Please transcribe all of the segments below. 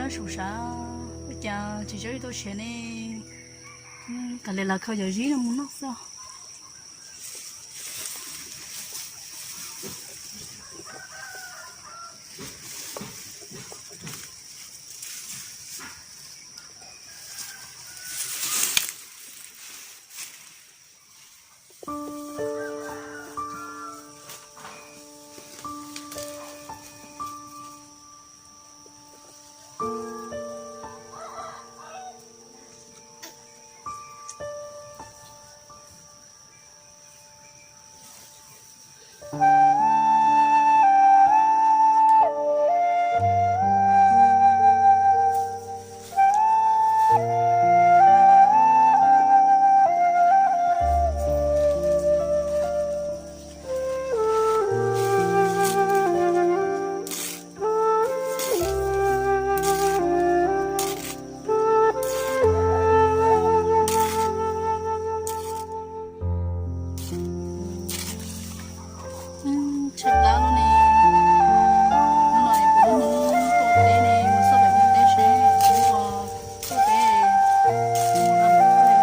Saum sav, ua cas tsis tso ib tug siav ne? Kav liam los khaws cov zib no mus noj xwb. Tshaib plab lub ne, hnub no es kuv lub hnub tuaj teb ne, mus xauj pem mus teb seb kuv ua tuaj teb, ua mov noj.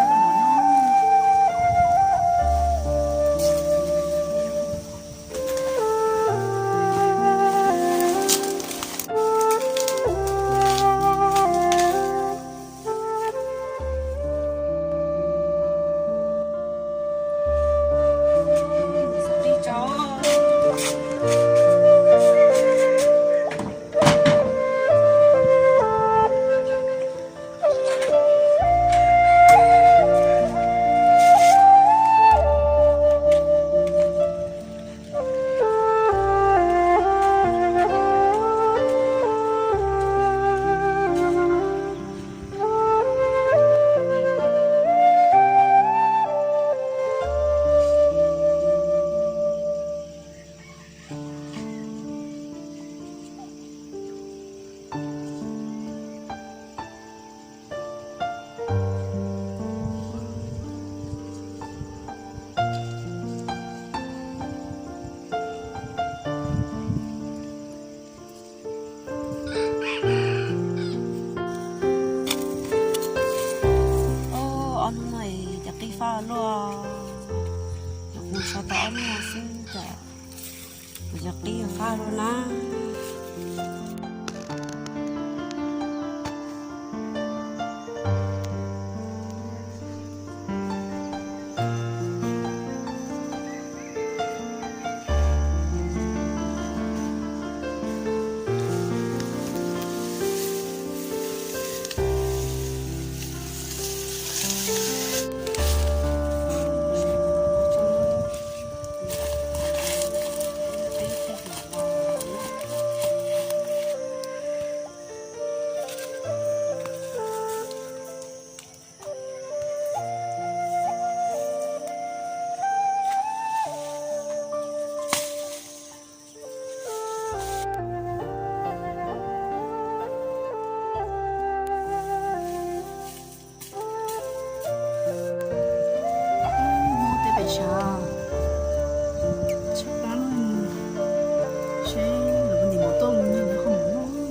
Ob hnub no cov qij faj luaj, cov qus so tau ob hnub no xwb ces kuv cov qij faj luaj na. Mus teb pem sav, tshaib plab, seb lawv puas ntim mov tuaj mus noj qhov mov noj.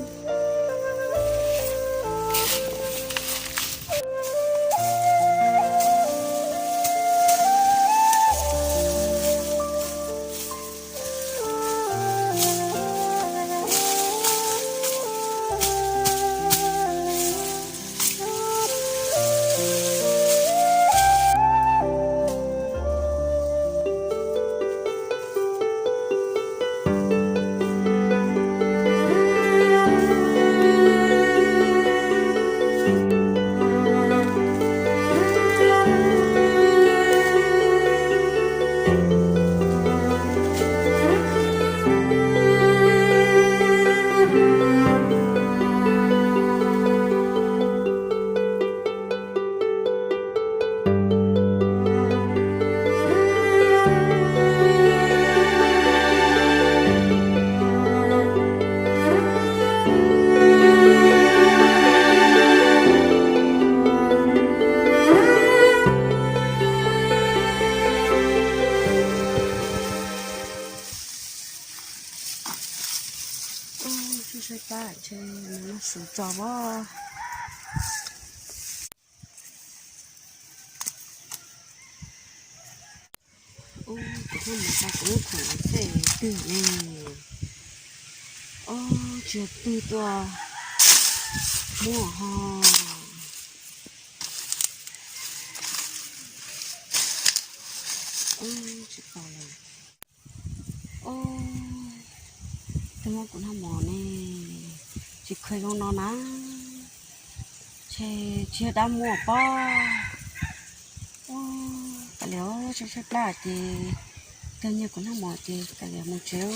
Xus tso as. Ub, kuv hnub mus tau kuv lub khoom xwb twg ne. Ub, tsis yog twg tuaj muab ho. Ub, tsis tau lawm. Ub, twb muab kuv noj mov ne, tsis khaws zoo no na. Ces tsis yog dab muag pob. Ub, kav liam, tshaib tshaib plab ces kawg nyiag kuv noj mov ces kav liam mus tsev.